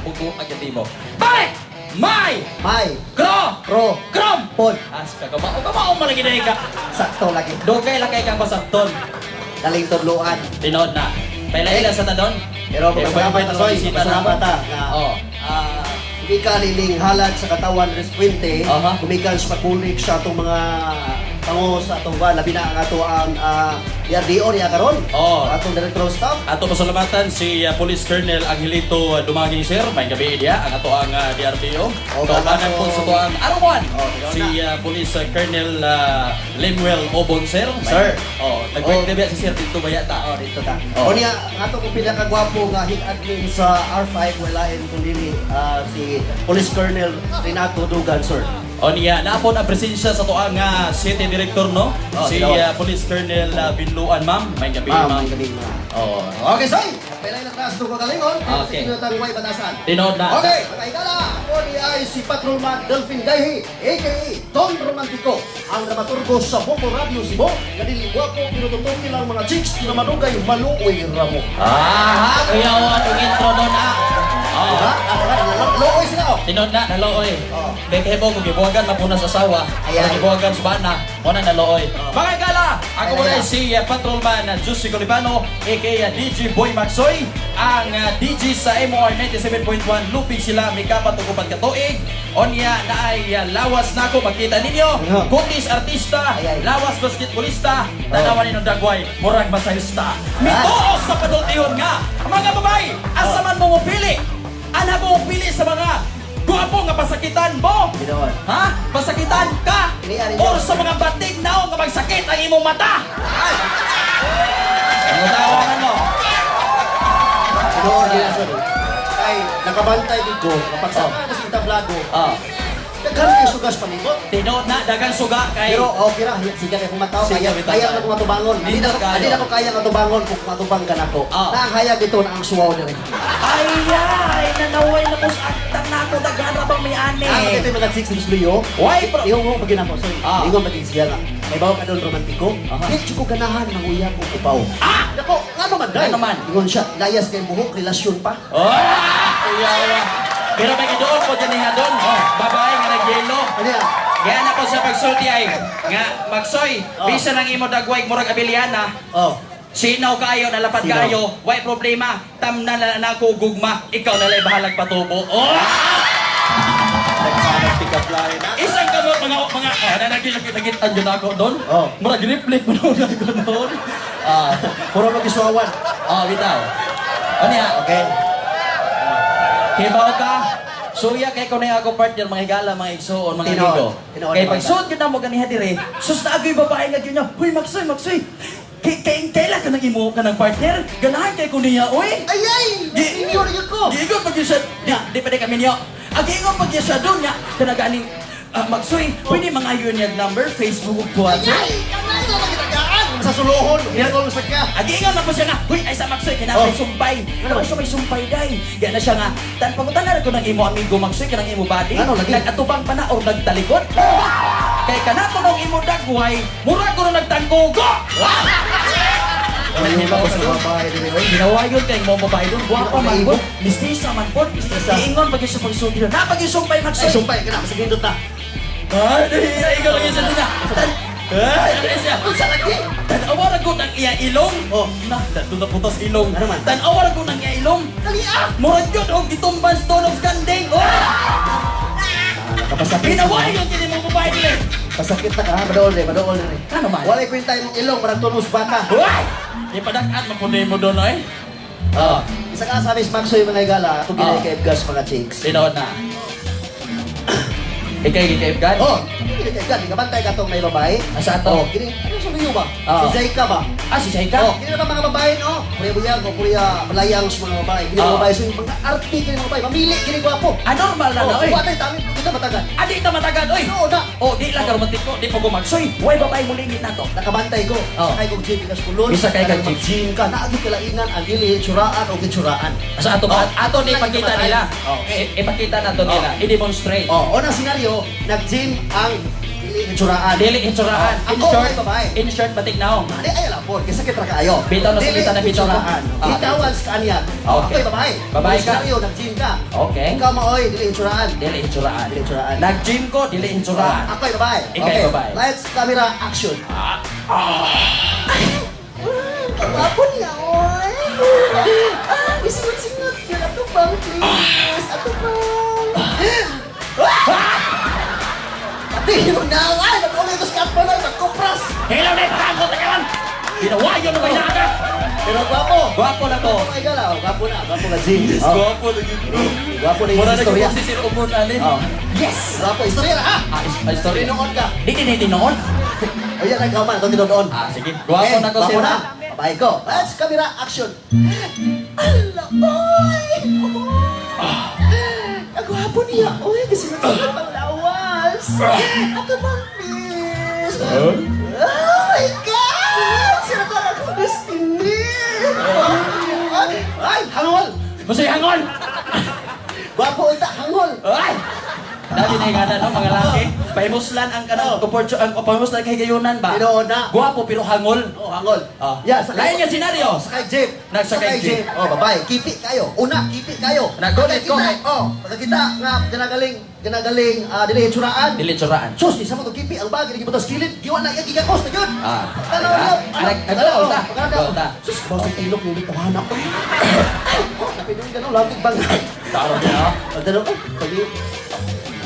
Bugo ang mo. Balik! May! May. Kro! Pro. Krom! Pod. As ka kamao, kamao man lagi ka. Sakto lagi. Dugay lang kay kang pasakton. Daling tudluan. Tinood na. Paila-ila sa tanon. Pero Eh, pasalamat ta, Soy. bisita na Pasalamat mo. ta. Nga, gumikan ining halad sa katawan Res Fuente, gumikan sa pagbulik sa atong mga pango sa atong ba, labi na ang ato ang DRDO niya karon. Atong director of staff. Ato pasalamatan si Police Colonel Angelito Dumaging, sir. May gabi diya ang ato ang DRDO. Kaubanan po sa tuang Arwan. Oh, Si Police Colonel Lemuel Obon, sir. Sir. Oh, nag-work na biya si sir dito ba yata? Oh, dito ta. Oh. O niya, ang ato kong pinakagwapo nga head admin sa R5, walain kung dili si Police Colonel Renato Dugan, sir. O niya, naapon ang presensya sa tuang City Director, no? Oh, Si tinuod. Police Colonel Binluan, ma'am. May gabi, Ma'am, ma'am. may gabi, ma'am. Oh. Okay, soy! Pilay na taas itong kagalingon. Okay. Sa way batasan. Tinood na. Okay, mga higala, ako ni ay si Patrolman Delphin Gayhi, a.k.a. Don Romantico, ang dramaturgo sa Boko Radio Cebu, nga dili gwapo, pinututukin ang mga chicks na manugay maluoy ramo. Ah, kuya, oh, atong intro doon ah. Oh. Diba? Ah, luoy sila, oh. Tinod na, nalooy. Oo. Kay kahibaw ko gibuwagan mapuna sa asawa. Ayan. Pero gibuwagan sa bana, mo na nalooy. Mga gala, ako Ayan, muna ayan. si Patrolman Jussi Colibano, aka DJ Boy Maxoy, ang DJ sa MOR 97.1, Lupig sila, mikapat ug upat ka tuig. Onya na ay lawas nako makita ninyo. Ano? Kutis artista, Ay, ay. lawas basketballista, tanawan ninyo dagway, murag masahista. Mituos sa padultihon nga, mga babae, asa man mo mopili? Ana mo pili sa mga guwapo nga pasakitan mo? Ginoon. Ha? Pasakitan ka? Ini, Or sa mga batig naong nga magsakit ang imong mata? Ano tawagan mo? Ginoon, ginoon, sir. Kay, nakabantay dito, kapag sa mga sa tablago, daghan kayo sugas palibot. Tinuod na, dagang suga kay. Pero okay ra, sige kay kung mataw, Sige, kaya, bitaw. kaya na kung matubangon. Hindi na, Nindot kayo. hindi na ko kaya matubangon kung matubang ka nako. Na ang hayag dito na ang suwaw diri. Ay, ay, nanaway na po sa aktang nako, daghan ra bang may ani. Ah, ito yung mga chicks ni Luyo. Why, bro? Ingon mo pag ginako, sorry. Ingon pag siya nga. May bawa ka doon romantiko. Di ko ganahan manguya ko upaw. Ah! Dako, ngano man day? Ngano man? Ingon siya, layas kay buhok, relasyon pa. Oh! Kuya, kuya. Pero may gidoon ko dyan niya doon. Oh, babae nga nagyelo. Ano yan? Gaya na po siya pagsulti ay nga Magsoy, bisan ang imo dagway murag abiliana. Sinaw kaayo, nalapad Sinaw. kaayo, way problema. Tamna na na ako gugma, ikaw na lay bahalag patubo. Oh! Nagpanag pick up line. Isang kamot mga oh, na nagitan yun ako doon. Oh. Murag reflect mo doon ako doon. Ah, Puro magisuawan. Oh, bitaw. Ano ya? Okay. Kibaw ka. Suya kay ko na ako partner mga higala, mga igsuon, mga Tinuod. amigo. Tinuod Kay naman. pagsuot gyud na mo ganiha dire, sus na agoy babae nga gyud niya. Huy, Magsoy, Magsoy. Kay kay kailan ka nang imo ka ng partner? Ganahan kay ko niya, oy. Ay ay! Inyo na yun ko. Giingon pag yun siya, di pa di kami niyo. Ang giingon pag yun siya doon niya, kanaganing Magsoy, pwede mga yun niya number, Facebook ug Ay WhatsApp. ay! Kanay na magitagaan! Sa suluhon, ginagol sa ka. Agingon na po siya nga, huy, ay sa Magsoy, kinapay sumpay. Ano siya may sumpay day? Gana siya nga, tan pangutan na ko ng imo amigo Magsoy, kanang imo body. Ano, lagi? Nag-atubang pa na or nagtalikod. Kay kanato nung imo dagway, mura ko nung nagtanggugo. Ayun ako sa babae diri. Oy. Ginawa yun kay mo babae doon, guwapa man po, Ginawa mistisa man po, giingon pag siya pagsulti doon, napag yung sumpay Ay, Magsoy. sumpay ka na, sige hindot na. Ay, nahiya, ikaw lang yung sa niya. Ay, ano siya? Unsa lagi? Tanawa ra gud ang iya ilong. Oh. Na, doon na putas ilong. Ano man? Tanawa ra gud ang iya ilong. Dali ah! Murag yun og gitumban stone of kanding. Oh! Kapasakit. Ginawa yun kini mo babae nila. Pasakit na ka ha, madool rin, madool rin. Ano man? Walay kwenta imong ilong, parang tunos baka. Uy! Di padak-an mapunay mo doon ay. Oh. Isa ka sa Miss Maxoy mga higala, ako ginay kay Edgar's mga chicks. Tinood na. Ikay gikaibgan? Oh, ginay kay Edgar, gabantay ka tong may babae. Asa ato? Oh, kini, ano sa luyo ba? Oo. Si Zaika ba? Ah, si Shaika? Oh, kini na ba mga babae no? Puriya buyag o puriya malayang sa mga babae. Kini mga babae, so yung mga arte kini mga babae, mamili kini gwapo. Ah, normal na Oh, na, oy. wa tayo tami, kita matagal. Ah, di ta matagal, oy. Oo na. Oh, di lang ka romantiko, di pa gumagsoy. Way babae mulingit na to. Nakabantay ko. Oh. Sakay kong jeep ikas kulon. Bisa kay kag jeep. Mag-gym ka. Naagi kalainan ang dili tsuraan o gitsuraan. Sa ato Oh. ato ni ipakita nila. Okay. Ipakita nato nila. I-demonstrate. Oh, unang senaryo, nag-gym ang dili Dili hitsuraan. Dili hitsuraan. In Ako short, ay babae. in short, batik naong. Di ay alam po, kaysa kita kaayo. Bitaw na sa Dili kita na bitaw na. hitsuraan. Ah. Bitawan sa kanya. Okay. Ako'y babae. Babae ka. Senaryo, nag-gym ka. Okay. Ikaw maoy, dili hitsuraan. Dili hitsuraan. Dili hitsuraan. Nag-gym ko, dili hitsuraan. Ako'y babae. Ika'y Okay. babae. Lights, camera, action. Gwapo niya, oy. Ah, isingot-singot yun. Ato bang, please? Ato bang? Pati yung na, ay, nag-ulit ko sa kapwa na, nagkupras. Hello, na ipakangkot na kaman! Binawayon na ba inaga? Pero gwapo. Gwapo na ko. Oh my God, ah, gwapo na, gwapo ka, Zin. Oh, Gwapo na yun, bro. Gwapo na yung Mura na istorya. yung si Sir Umon, ani. Oh. Yes! Gwapo, istorya na, ha? Ah, story. Tinuod ka. Di tinitinuod? O yan, ikaw man, ito tinuod. Ah, sige. Gwapo na ko, gwapo sir. na. Babae ko. Lights, camera, action. Ala, oy! Ang gwapo niya, oy. Isingot-singot pang lawas. Ato bang, please? Oh my God! Sino to ang akong destiny? Ay, ay, hangol! Masay hangol! Gwapo unta, hangol! Ay! Dami na yung no, mga laki. Pahimuslan ang kanang oh. Ang pahimuslan kay gayunan ba? Tinuod na. Gwapo pero hangol. Oh, hangol. Ah. Yeah, sakay. Lain nga senaryo. Sakay jeep. Nagsakay jeep. Oh, babae, kipi kayo. Una, kipi kayo. Nagkulit, Pagkakita, kulit. oh, pagkakita nga ginagaling, ginagaling, dili hitsuraan. Dili tsuraan. Sus, isa mo to kipi ang bag, dili gibutas kilid, giwa na iya gigakos na yun. Ah. Tanaw niya. Nag- ta. Ta. Sus, bawas ang ilok ng tawahan ako. Oh, napinuwi ka no, latik bangay. Taro niya. Pagdalo ko, pag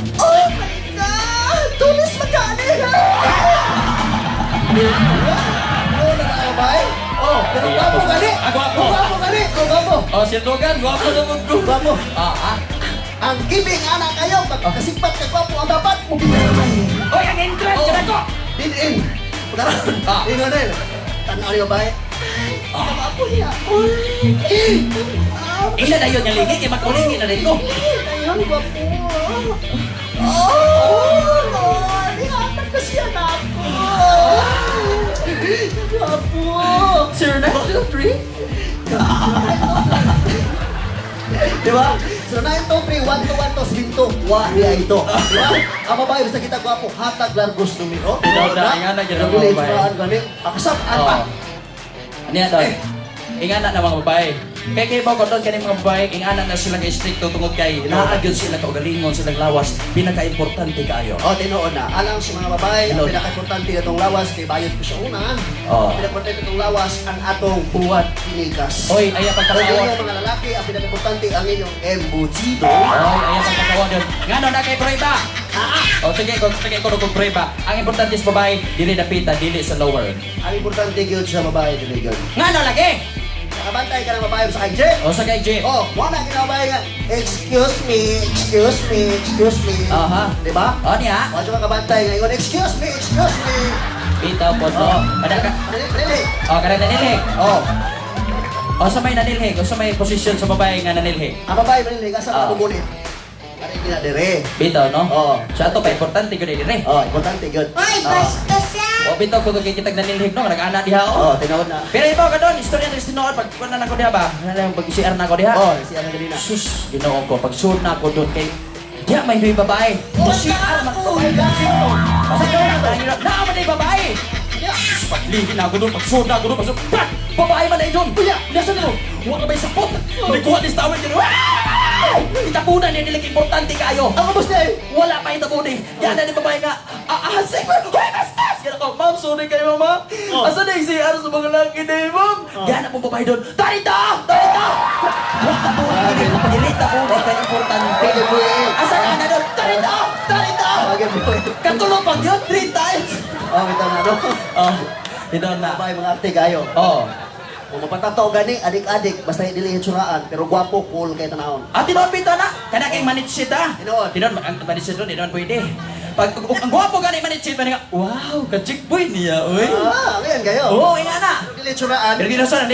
Oh my God! Tulis magkani! Ano na ka babae? Oh, pero gwapo gani. Ah, gwapo. Gwapo gani. Oh, gwapo. Oh, Sir Dugan, gwapo na mo ko. Gwapo. Ah, ah. Ang gibing ana kayo, pag kasigpat ka gwapo ang dapat mo bigay. Oy, ang interest Oh. ka ko. Din in. Pagkaroon. Ah. Ingon din. Tanaw ni babae. Gwapo niya, oy. Ila na yun nga ligi kay magkulingi na rin ko. Ayun, gwapo. Oh, Lord! Ihatag ko siya na ako. Gwapo. 0923. Di ba? So 9, 2, 3, 1, 2, 1, 2, 7, 2, 1, di ito. Di ba? Ang babae, basta kita gwapo, hatag largos numero. Ikaw na, ingan na, ginawa Dili, babae. tsuraan gani. Akasap, an pa. Oh. Ano yan, Don? Ingana na mga babae. Kay kay ba ko doon kaning mga babae, ingana na sila kay stricto tungod kay naa gyud sila kaugalingon silang lawas, pinakaimportante kaayo. Oh, tinuod na. Alang sa mga babae, ang Tinuod. pinakaimportante na itong lawas, kay bayod ko sa una. Oh. Ang pinakaimportante itong lawas, ang atong buwat pinigas. Oy, aya Ang pagkakawa. inyong mga lalaki, ang pinakaimportante ang inyong embutido. Oy, aya pagkakawa doon. Ngano na kay prueba? O sige, kung sige ko kung prueba. Ang importante sa babae, dili dapita, dili sa lower. Ang importante gyud sa babae, dili gyud. Ngano lagi? Nakabantay ka ng babae sa kay jeep. O sa kay Jeep. Oh, wala ka babae nga. Excuse me, excuse me, excuse me. Aha. Di ba? O niya. Wala ka kabantay ngayon. Excuse me, excuse me. Bitaw po no. Kada ka. Dili, dili. O kada nanilhig. Oh, O sa may nanilhig, o sa may posisyon sa babae nga nanilhig. ang babae manilhig asa Ah. ka bubulit. Ari gina dire. Bitaw no? Oo. Sa ato pa importante gyud dire. Oh, importante gyud. Ay, bastos ah! O bitaw kung kitag nanilhig no, nag-ana diha o. Oh, tinawag na. Pero ibaw ka doon, istorya na tinuod pag kuan na nako diha ba? Ano lang pag CR na ako diha. Oh, si Ana Galina. Sus, Ginoo ko pag sud na ako doon kay diha may duhay babae. Oh, CR man babae. Sa na man ay babae. Sus, pagligi na ako doon, pag sud na ako doon, pag sud, pak! Babae man ay doon. Uya, nasa na Wa ka may sapot. Nagkuha ni tawel dito. Itapunan niya nila importante kayo. Ang kabos niya eh. Wala pa itabo ni. Yan na ni babae nga. Ah, ah, sige. Hoy, bastos! Yan ako, ma'am, sorry kayo, mama. Asa na yung CR sa mga laki na yun, ma'am? Yan na pong babae doon. Tarito! Tarito! Dili tabo ni kay importante. Bagay mo eh. Asa ka na doon? Tarito! Tarito! Bagay mo eh. Katulong pag yun, 3 times. Oh, bitaw na no. Oh, bitaw na. Babae mga arte kayo. Oh. Kung mapatataw gani, adik-adik, basta dili hitsuraan, pero gwapo, cool kay tanahon. Ah, tinuod bitaw na. Kana kay manage shit ah. Tinuod. Tinuod, ang manage shit doon, tinuod pwede. Pag ang gwapo gani manage shit, nga, wow, ka-chick boy niya, oy. Ah, ngayon kayo. Oo, oh, ina na. Dili hitsuraan. Pero ginawa na,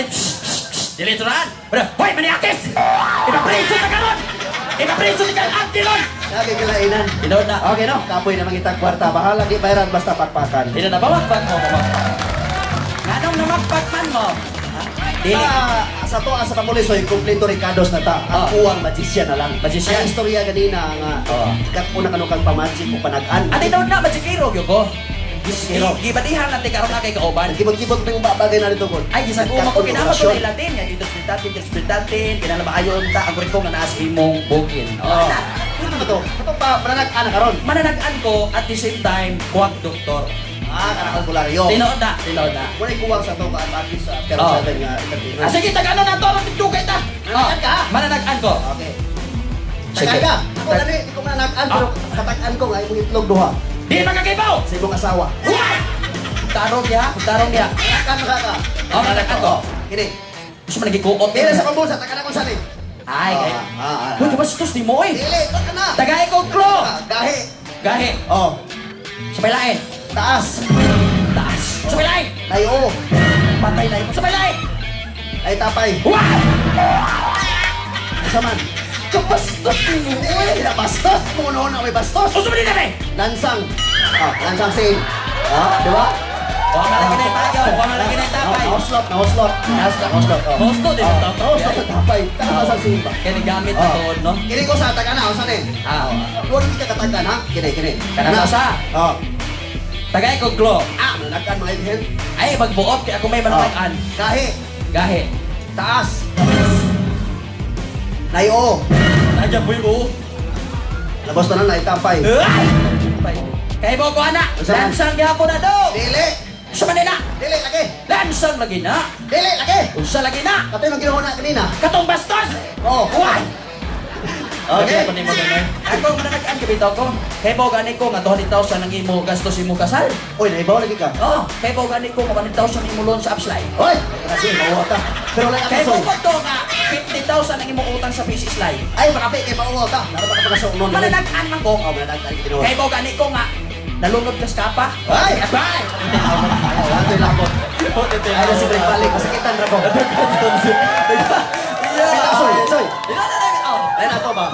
dili turaan. Pero, hoy, maniakis! Ipapreso ka karon! Ipapreso ka ang ron! Lagi kilainan. Tinuod na. Okay no, kapoy na mangitag kwarta. Bahala di bayaran basta pakpakan. Tinuod na, pamakpak mo, pamakpak. Nganong namakpak man mo? Ha? Dili. Sa, Sa to sa pamulisoy, kompleto rekados na ta. Ang kuwang magician na lang. Magician. Ang istorya ganina nga kat una kanukang pamagic o panag-an. Ate daw na, magikiro, gyud ko. Magikiro. Gibatihan natin karon na kay kauban. Kibot-kibot pa yung bagay na dito ko. Ay, gisag uma ko kinama ko na ilatin. Nga interpretatin, interpretatin. Kinala maayo unta ang ko nga naa sa imong bugin. Oh. Oh. Ano ba to? Ito pa, mananag-an na karon. Mananag-an ko at the same time, kuwak doktor. Ah, kanang albularyo. Tinuod na, tinuod na. Wala kuwang sa to ka sa pero 7 nga entertainer. Ah, sige, tagano na to, aron dugay ta. Mananag-an ka? Mananag-an ko. Okay. Sige. Tagaan ka. Ako dali, di ko mananag-an pero katag-an ko nga imong itlog duha Di magkakibaw! sa imong asawa. Uy! Tarong niya, tarong niya. Mananag-an ka ka. Oh, mananag-an ko. Kini. Gusto mo nagikuot. Dili sa kumbusa, tagaan ako sa ni. Ay, kay. Ah. Uy, kabastos ni mo eh. Dili, taka na. Tagay ko, klo! Gahi. Gahi. Oh, Sabay lain. taas. Taas. Sabay lain. Layo. Patay na imo. Sabay lain. Ay tapay. Wah! Asa man? Kabastos ni mo. Dili, na bastos. Puno na may bastos. Uso mo din eh! Lansang. Ah, lansang sale. Ah, di ba? Huwag malaki na yung tayo. Huwag malaki na yung tapay. Nahuslot, nahuslot. Nahuslot, nahuslot. Oh. Nahuslot din ang tapay. Nahuslot ang tapay. Taka sa simba. Kaya nagamit na to, no? Kini ko sa taga na, usa ni. Ah. Huwag ka katagan ha. Kini, kini. Kanang sa. Oh. Tagay ko, klo. Ah, mananagan mga ilhin. Ay, magbuot kaya ako may mananagan. Gahi. Gahi. Taas. Nayo. Nandiyan po yung buo. Labos na lang, naitapay. Ay! Kaya mo ko, anak. Unsa man? Lansang gihapon na do. Dili. Sa Manila. Dili, lagi. Lansang lagi na. Dili, lagi. Unsa lagi na. Katoy mang ginawa na kanina. Katong bastos! Oh. Why? Okay. Ako ni mo ganoy. Ako mananagan kabitaw ko. Kay mo gani ko nga 200,000 ang imo gastos imo kasal. Uy, naibaw lagi ka. Oh, kay mo gani ko nga 100,000 imo loan sa upslide. Uy, kasi mauwa ka. Pero wala Kay ka mo ko to nga 50,000 ang imong utang sa PC slide. Ay, makapi kay mauwa ka. Laro ka pa sa unon. Mananagan man ko. Oh, mananagan ka tinuod. Kay mo gani ko nga nalunod ka sa kapa. Ay! Bye! Ay, wala to'y labot. Ay, na si Greg Balik. Masakitan ra ko. Yeah. Soy, soy. Oh. Ay, na to ba?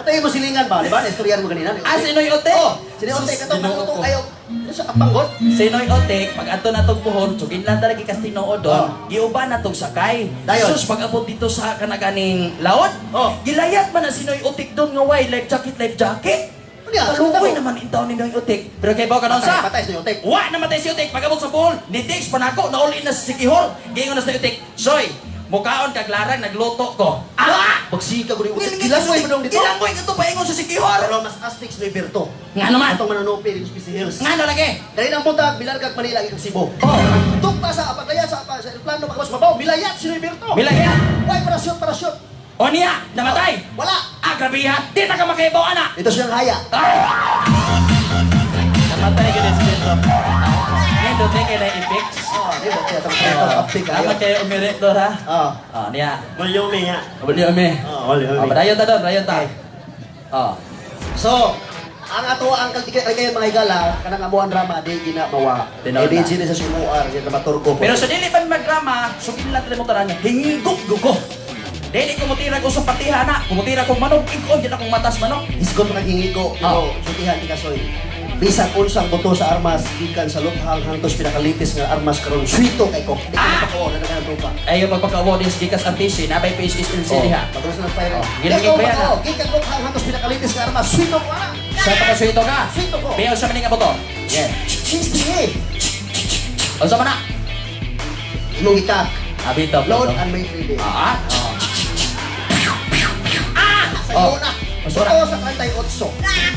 Katayo mo silingan ba? Di ba? Naistoryan mo kanina. Ah, Sinoy Otek? Oh, Sinoy Otek. Katong Ginoo katong ko. kayo. Ano sa kapanggot? Sinoy Otek, pag ato na tong buhon, sugin lang talaga kas tinuod doon, Oh. giuban na tong sakay. Dayon. Sus, pag abot dito sa kanaganing laot, Oh. gilayat man na Sinoy Otek doon nga way, life jacket, life jacket. Ano yan? Kaluoy naman in taon ni Noy Otek. Pero kay Boga Patay, sa? patay Sinoy Otek. Wa namatay si Otek. Pag abot sa buhol, ni Dix panako, naulin na si Sikihor. Giingon na si Otek, Soy, mukaon kag larang nagluto ko. Ah! Bagsika ko ni Otek. Gilangoy mo dong dito. Gilangoy ka to paingon sa Sikihor. Pero mas astig Sinoy Berto. Nga naman. Atong manonopi dito sa PC Hills. Nga no lagi. Dali ng buntag, bilargag Manila, ikang Cebu. Oh. Tukpa sa paglayat sa aeroplano, pagkawas mabaw, milayat Sinoy Berto. Milayat. Why, parashoot, parashoot. O niya, namatay. Wala. Ah, grabe ha. Di na ka makaibaw, ana. Ito siyang haya. Ah! Namatay ka din si Pedro. Ngayon, doon kayo na i-fix. Oh, di ba? Kaya itong uptick kayo. Dapat kayo umirit doon, ha? Oh. Ah, niya. Volume nga. Volume. Oh, volume. Oh, padayon ta doon, padayon ta. Oh. So, ang ato ang kalikayan mga higala, kanang amuan drama di ginamawa. Tinood Eh, di na. sila sa CMOR, di dramaturgo po. Pero sa dili man magdrama, sugin lang mo tanan niya. Hingigok gugo. Dili ko mutira ko sa patiha na. Kumutira ko manok, ikaw yun akong matas manok. Isgot mga ko, pero sultihan ti kasoy. Bisan unsang buto sa armas gikan sa luthang hangtos pinakalitis nga armas karon swito kay ko. Di ko ko na nagana tropa. Ay, yung magpakauwo din sa gikas RTC, nabay PSSLC diha. Pagkaros na fire. Oh, gilangin pa yan, Ikaw, gikan luthang hangtos pinakalitis nga armas swito ko ana. Sa pagkasuito ka. Swito ko. Biyaw sa maning buto. Yeah. Cheese O sa mana? Imong ikak. Abito. Load and make ready. Ah. Sa Oh. iyo na. Basura. Ito sa 38.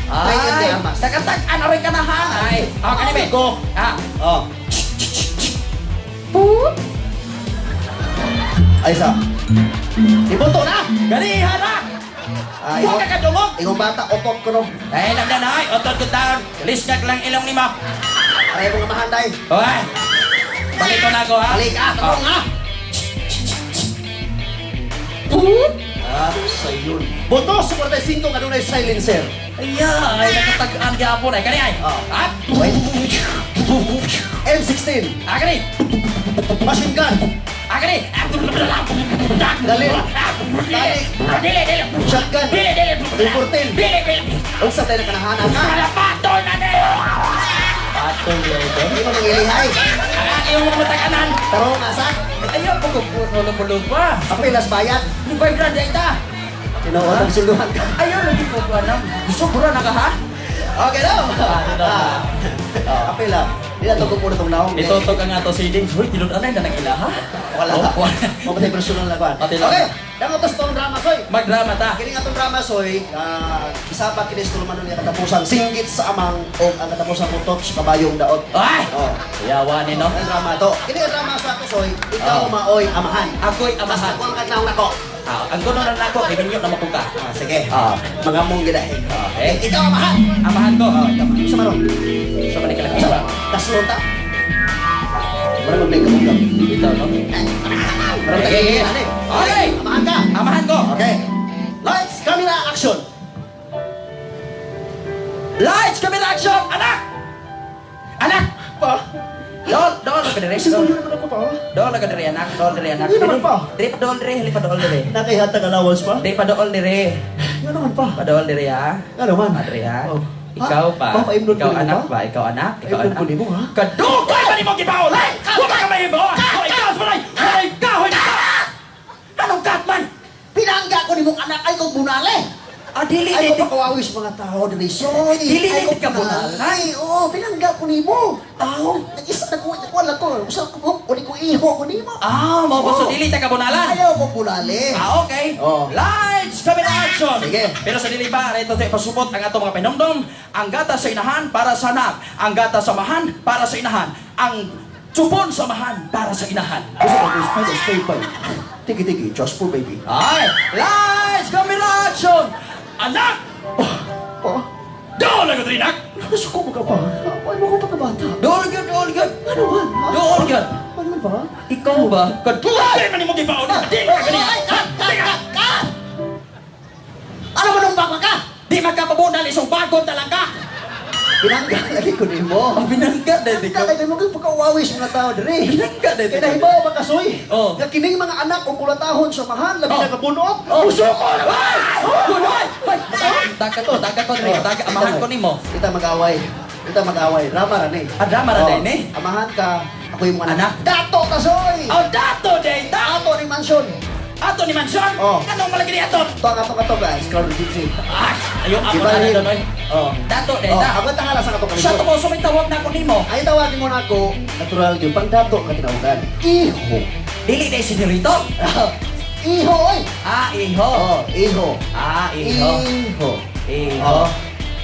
Ay, Ay, armas. Takatag-an aroy ka na ha. Ay, oh, kanime. Go. Ah. Oh. Ay sa. Ibuto na. Ganihan na. Ay, Huwag ka kadungog. Ingong bata otot ko no. Ay, lang na ay. Otod ko taon. Lisnag lang ilong nimo. Aray mo nga mahanday. Hoy. Balik ko na ako ha. Balik ah, tanong ah. Ah, sa yun. Buto sa 45 nga dunay silencer. Ay, ay, nakatag-an gyapon ay kani ay. Ah. Ah. Wait. M16, Ah, kani. machine gun, Ah, kani. Dali. Dali. Dili, dili. shotgun, Dili, dili. M14. Dili, dili. Unsa tayo nakanahanan ha? Kalapato na ni. Patol yun ito. Hindi mo mangilihay. Ang iyong mga mataganan. Tarong asa. Ayaw po kung puno pa. Apilas bayad. Ni boy grande ita. Tinuod ang silduhan ka. Ayaw lagi po ko anam. Gusto ko na ka ha? Okay daw. Apila. Di na to ko puro tong naong. Itutok ang ato si Ding. Uy, tinud-anay na nang ila ha? Wala. Oh, wala. Mapatay personal na kuan. Pati lang. Okay. Damo to sa tong drama soy. Magdrama ta. Kini nga tong drama soy, isa pa kini sa tulumanon niya katapusan singgit sa amang o ang katapusan putot sa kabayong daot. Ay! Oh. Yawa ni no. Ang drama to. Kini nga drama sa ato soy, ikaw Oh. maoy amahan. Ako'y Basta amahan. ko ang kadlawng nako. Ah, ang kuno na nako, ibinyo na mapuka. Ah, sige. Ah. Mga mong gidahin. Okay. Ikaw amahan. Amahan ko. Oh, ikaw amahan. Sa maron. Sa man ikalaki Sa ba? kasulta. Mara maglay ka. Ito no. Mara Okay, maglay okay. ka. Okay. Amahan ka. Amahan ko. Okay. Lights, camera, action. Lights, camera, action! Anak! Anak! Pa? Dol, dol ka dire. Siguro naman ako pa. Dol ka dire anak, dol dire anak. Hindi naman pa. Dire pa dol dire, hali pa dol dire. Nakahihatag allowance pa? Dire pa dool dire. Nga naman pa. Pa dool dire ha. Nga naman. Pa dire ha. Oh. Ikaw pa. Pa, paimnon Ikaw ko nimo anak pa? ba? Ikaw anak? Ikaw Paimnon anak. ko nimo, ha? Kadugay pa nimo gipaulay! Wa pa ka mahimo! Wa ikaw sa balay! Wa ikaw ka! Anong katman? Pinangga ko nimong anak ay kong bunale. Ah, dili Ay dili. ko pakawawis mga tao diri soy. Dili, Ay dili ko ka bunale. Ay, oo, pinangga ko nimo. Aw, nag-isa nag wala ko. Usa ko uli ko iho ko nimo. Ah, mo Oo. so dili ta ka bunalan. Ayaw ko bunale. Ah, okay. Oo. Lights, camera, action! Sige. Pero sa dili pa, rito tayo pasupot ang atong mga pahinomdom. Ang gata sa inahan para sa anak. Ang gata sa mahan para sa inahan. Ang tsupon sa mahan para sa inahan. Gusto ko gusto ko stay pa. Tiki tiki, just for baby. Ay! Lights, camera, action! Anak! Pa? Dool ako diri, anak! Gusto ko ka pa. Ay mo ko pagkabata. Dool gyud, dool gyud. Ano man? ha? Dool gyud. Ano man pa? Ikaw ba? Kadugay man nimo gipaon. Di ka gani. Ay, cut, cut, cut, cut! Ano ba nung bakwa ka? Di makapabunal isang bagong talangka. Pinangga lagi ko nimo. Oh, binangga dahil Pinangga lagi mo kay pagkawawis mga tao diri. Binangga dahil Kay nahibaw ba kasoy? Oh. Nga kining mga anak og kulatahon sa mahan labi Oh. na kabunok. Oh. Uso ko na ba? Gunoy! Taga ko, taga ko, dre. Taga, amahan ko nimo. Kita mag-away. Kita mag-away. Drama ra ni. Ah, drama ra Oh, day ni? Amahan ka, ako yung mga Anak. Dato ka soy. Oh, dato day ta! Dato ni mansion. Ato ni Mansion! Oh. Anong malagi ni ato? To ang ato kato guys, Carl Gypsy. Ah, ayaw ako Iba na rin. doon, oy. Oh. Dato day Oh, ta. ako tangalan sa kato Sa kalikot. tumo sumay tawag na ko nimo. Ay tawagin mo na ako, natural yung pangdato ka tinawagan. Iho. Dili day senyorito. Iho oy. Ah, iho. Oh, iho. Ah, iho. Iho. Iho. Oh.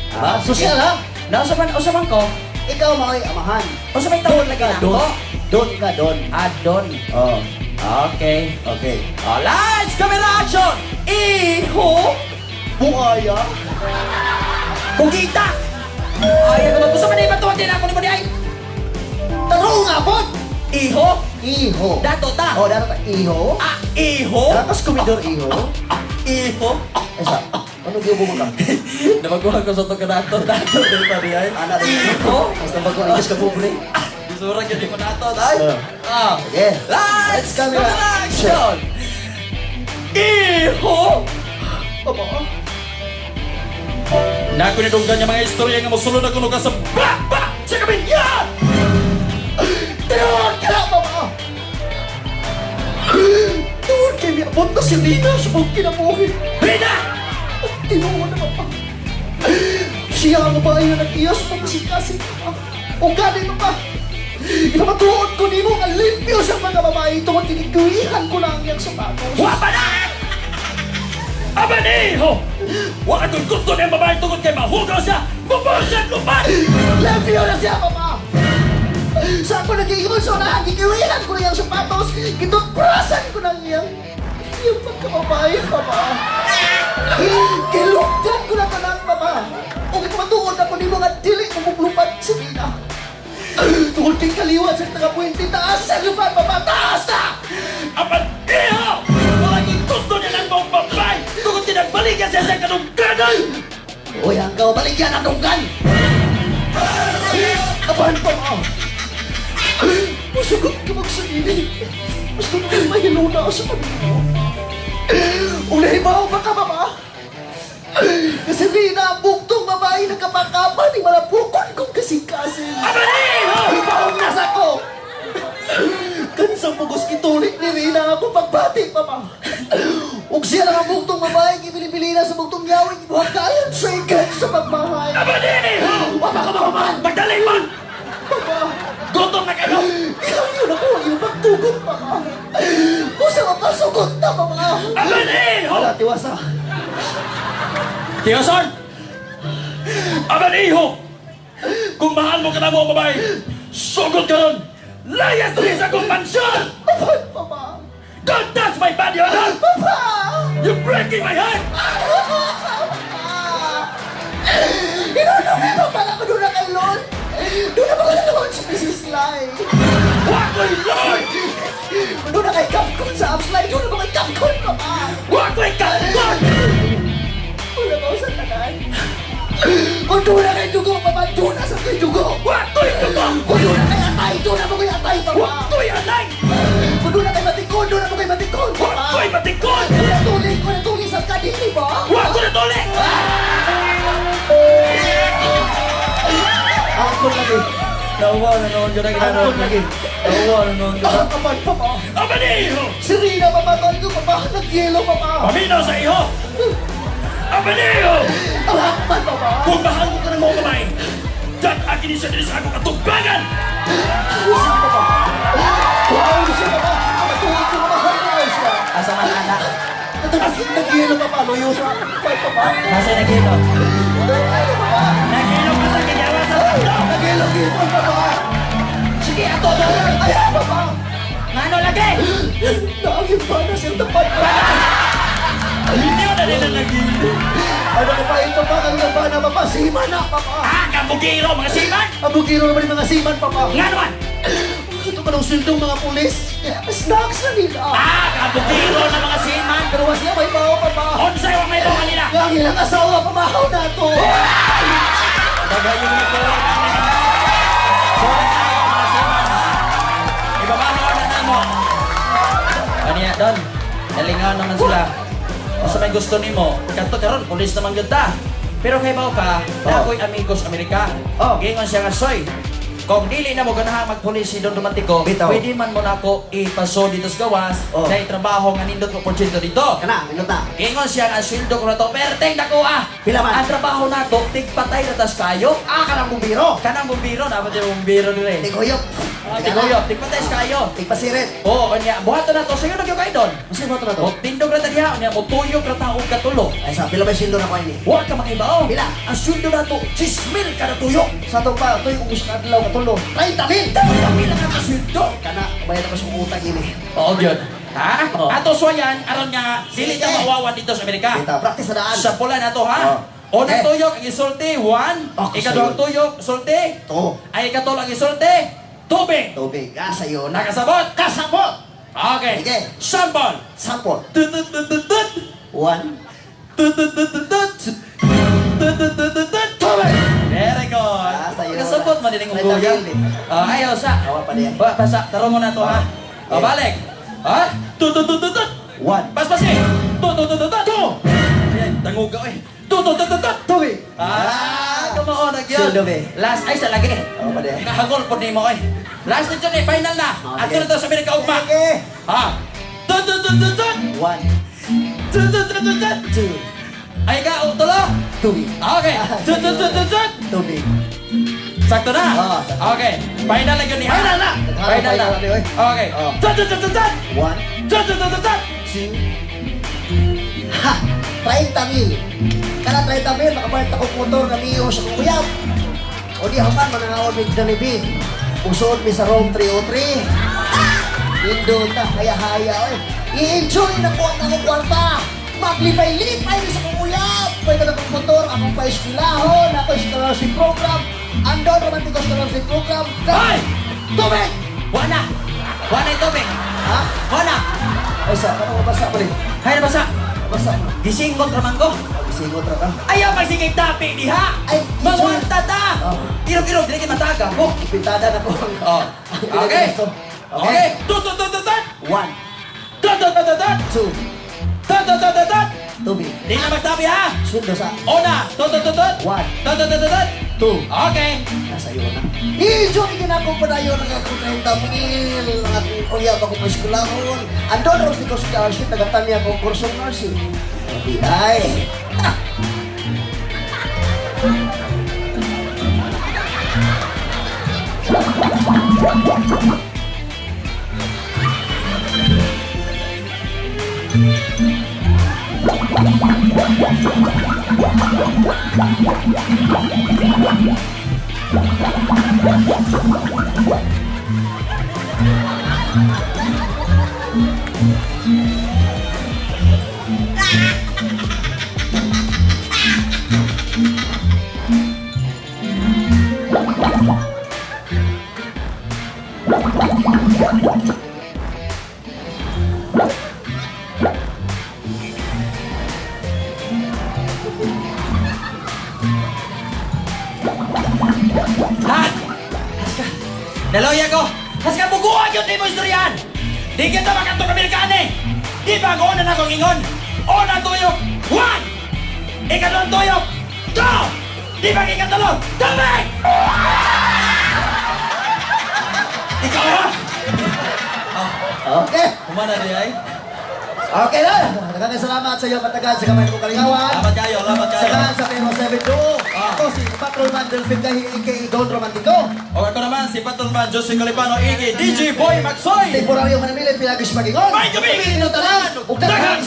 Diba? Social ha? Nausa man, usa man ko. Ikaw maoy amahan. Usa may tawag lagi na Don. ako. Don ka don. Ah, don. Oh, Okay. okay. Oh, lights, camera, action! Iho! Buaya. Kugita! Ay, ano ba? Gusto man iba tuwag din ako ni mo di ay. Tarong nga pod. Iho! Iho. Dato ta! Oh, dato ta. Iho. Ah, iho! Lakas komidor iho. Ah, iho! Esa. Ano gyud mo ka? Namaguhan ko sa to kanato. Dato dito di ay. Ana rin. Iho! Mas nabago ang ka pobre. Isura gyud mo nato ay. Ah. Sige. Lights, Lights, camera, camera, action! Iho! Aba. Nakunidunggan niya mga istorya nga mosulod na kuno ka sa ba sa kabilyan! Tinuod ka na, mama! Tinuod kay niabot na si Rina sa mong kinabuhi. Rina! Tinuod na, mama. Siya ang babae na nag-iyas sa pagkasikasik, mama. O gani, mama. Ipamatuod ko nimo nga limpyo sa mga babae tungod kinigwihan ko na ang iyang sapatos. Wa pa na! Abaniho! Wa ka gusto niyang babae tungod kay mahugaw siya! Bubol siya ang lupat! Limpyo na siya, mama! Sa ako nag-iingon sa unahan, gigiwihan ko na iyang sapatos, gitutbrasan ko na ang iyang pagkababae, mama. Kilugdan ko na tanan, mama. O ipamatuod ako nimo nga dili mo muglupad si Nina. Tungod kay kaliwat sa taga-puwente, taas sa lupad, mama, taas na! Abaniho! Wa ka gusto niya ng mong babae tungod kay nagbalikan siya sa kadungganan! Uy, ang gawa baligyan ang dunggan. Abahan pa, ma. Musugot ka magsalili. Gusto mo kayo mahiluna sa pamilya. Kung nahibaw ba ka, mama? Kasi Rina, ang bugtong babae nagkapakapa ni malapukon kong kasing-kasing. Abaniho! Ibaong nasa ko! Kansang pugos kitulit ni Rina ako pagbati, papa. Ug siya lang ang bugtong babae, gibilibili na sa bugtong yawin, ibuhakayan sa ikan sa pagmahay. Abaniho! Wala ka mahuman! Magdali man! Papa! Gutom na kayo! Ikaw yun ako ang iyong pagtugot, papa. Kusa mapasugot na, papa. Abaniho! Wala, tiwasa. Tiyoson! Abaniho! Kung mahal mo ka na mo, babae, sugod ka ron! Layas diri sa akong mansyon! Papa, papa. Don't touch my body, Honor! Papa! You're breaking my heart! Inunong pa pala ko doon na kay Lord. Doon na ba ko si Mrs. Lai? Wakoy Lord! Doon na kay Capcom sa Apps Lai. Doon na ba kay Capcom, papa? Wakoy Kapkon! Wala ba sa tanan? Kung doon na kay dugo, papa, doon na sa kay dugo. Wakoy dugo! Kung doon na kay atay, doon na ba kay atay, papa? Wakoy anay! Kung doon na kay matikon, doon na ba kay matikon, papa? Wakoy matikon! Kung natuli, kung natuli sa kadili ba? Wakoy natuli! Ako lagi. Nauwa na noon ko na Ako lagi. Nauwa na noon ko. Ah, kapan, papa. Abaniho! Si Rina, papa, tol ko, papa. Nagyelo, papa. Paminaw sa iho! Abaniho! Ang hakman, papa. Kung mahal mo ka ng mga babae, dat akin siya diri sa akong katubangan! Siya, papa. Wow, siya, papa. Matuwid ko, papa. Wow, siya. Asa man anak? Tapos nagyelo, papa. Loyo sa papa, papa. Nasa nagilo? Ano, papa? Naghilo ka sa kinyawa sa tatlo! Nagyelo, gipon, papa. Sige, ato doon! Ayan, papa. Ngano lagi? Naagin pa na siyang tapat, papa. Hindi mo na nila naghilo! Ano ka pa ito, papa? Ang pa na, papa. Sima na, papa. Ah, kabugiro, mga siman! Ang bugiro naman yung mga siman, papa. Nga naman! Ito ka ng sweldo mga pulis. Snacks na nila. Ah, kabugiro na mga siman! Pero was niya may bao, papa. Unsay wa may bawa nila! Ang ilang asawa, pamahaw na to. Dagayong ni Sorry tayo mga siman ha. Ibabahaw na namo. Kaniya Don, nalingaw naman sila. Kung sa may gusto nimo, kanto karon pulis naman gyud ta. Pero kay bao ka, Oh. ako'y amigos Amerika. Oh. Gingon siya nga soy. Kung dili na mo ganahan magpulis si Don Romantico, Bitaw. pwede man mo nako ipaso dito sa gawas Oh. na trabaho nga nindot ko porsyento dito. Kana, minot na. Gingon siya nga ang sweldo ko na to, perteng dako ah. Pila man? Ang trabaho nato, tigpatay na tas kayo. Ah, kanang bumbiro. Kanang bumbiro, dapat yung bumbiro nila eh. Tiguyop. Ah, Tiguyop, tigpatay sa kayo. Tigpasirit. Oo, kanya, buhato na to, sayo na gyud kayo doon. Mas mo to na to. O, tindog na ta diha, unya, mutuyok na ta og katulo. Ay, sa pila ba yung sweldo na ko ini? Wa ka makibao. Pila? Ang sweldo na to, 6,000 kada tuyok. Sa to pa, ito'y ubos ka adlaw katulo. 30 mil! 30,000 ang ato sweldo. Kana, bayad ako sa utang ini. Oo, gyud. Ha? Oo. Ato swayan, aron nga, dili ta Sige. mawawan dito sa Amerika. Kita, practice sa daan. Sa pula na to, ha? Oo. Unang Okay. tuyok, ang isulti, one. Ako Ikaduhang sa'yo. tuyok, sulti. To. Ay, ikatulo ang isulti, tubig. Tubig. Ah, sa'yo na. Nakasabot? Kasabot! Okay. Sige. Sample. Sample. Tut, tut, tut, tut, tut. One. Tut, tut, tut, tut, tut. Tut, tut, tut, tut, tut. Tubig! Very good. Ah, sa'yo. Kasabot man din ang May ugoya. tagil eh. Ah, ayaw sa. Awa pa niya. Ba, basa. Taro mo na to, ha? Okay. O, balik. Ha? Tut, tut, tut, tut, tut. One. Paspasi. Tut, tut, tut, tut, tut. Two. Ayan, tangog ka, eh. Tut, tut, tut, tut, tut. Tubig! Ah, kamaon na gyud. Sweldo, be. Last ay sa lagi. Awa pa niya. Kahagol po nimo oy. Last na dyan eh, final na. Oh, Ato sige. na to sa Amerika ugma. Sige. Ha? Tut, tut, tut, tut, tut. One. Tut, tut, tut, tut, tut. Two. Ay ka, o, tulo. Tubig. Okay. Tut, tut, tut, tut, tut. Tubig. Sakto na. Ah, sakto. Okay. Final na yun niya. Final na! Final na. Final na, oy. Okay. Oh. Tut, tut, tut, tut, tut. One. Tut, tut, tut, tut, tut. Two. Ha! 30 mil. Kana 30 mil, makapalit ako motor na Mio sa kuyap. O di haman, manangaon mig Jollibee. Usod mi sa room 303. Ah! Nindot ta, haya-haya. Oy. I-enjoy na ko ang akong kwarta. Maglipay-lipay mi sa kuyap. Pwede na akong motor, akong pa-eskwilahon, ako scholarship program. Andon Romantico Scholarship Program. Hoy! Tubig! Wala. Wala yung tubig. Ha? Wala. Ay, sa, paano mabasa pa rin? Hay na basa. Mabasa mo. Gisingot raman ko. Pag-isingot ra ka. Ayaw magsigig tapi diha. Ay, Mangwarta ta. Oh. Irog-irog dili kay mataga ko. Pintada na po. Oh. Okay. Okay. Tut, tut, tut, tut, tut. One, Tut, tut, tut, tut, tut. two, Tut, tut, tut, tut, tut. Tubig. Di na magsabi ha. Sweldo sa Una, tut tut tut tut. One. Tut tut tut tut tut. Two. Okay. Nasa iyo na. I-enjoy ka na akong padayon ang akong 30 mil, ang akong uyab akong eskwelahon. Andon ros ni ko scholarship, nagatami akong kursong nursing. Di ay. Ha? Haska. Naloya ko. Haska, buguan yun di mo istoryahan. Di kita makantong Amerikane. Di ba ang una na akong ingon? Una tuyok, one! Ikatlong tuyok, two! Di ba ang ikatlo, tubig! Ikaw ha? Okay. Kumana di ay. Okay na. Daghang salamat sa iyo katagal sa kamay kong kalingawan. Lamat kayo, lamat Sa kayo. sa Pero 72. Ako si Patrolman Delphin Gahi, aka Don Romantico. O ako naman, si Patrolman Jose Calipano, aka DJ Boy Magsoy! Temporaryo manamilit, pinagis magingon. May gabi! Tanan! Ug daghang.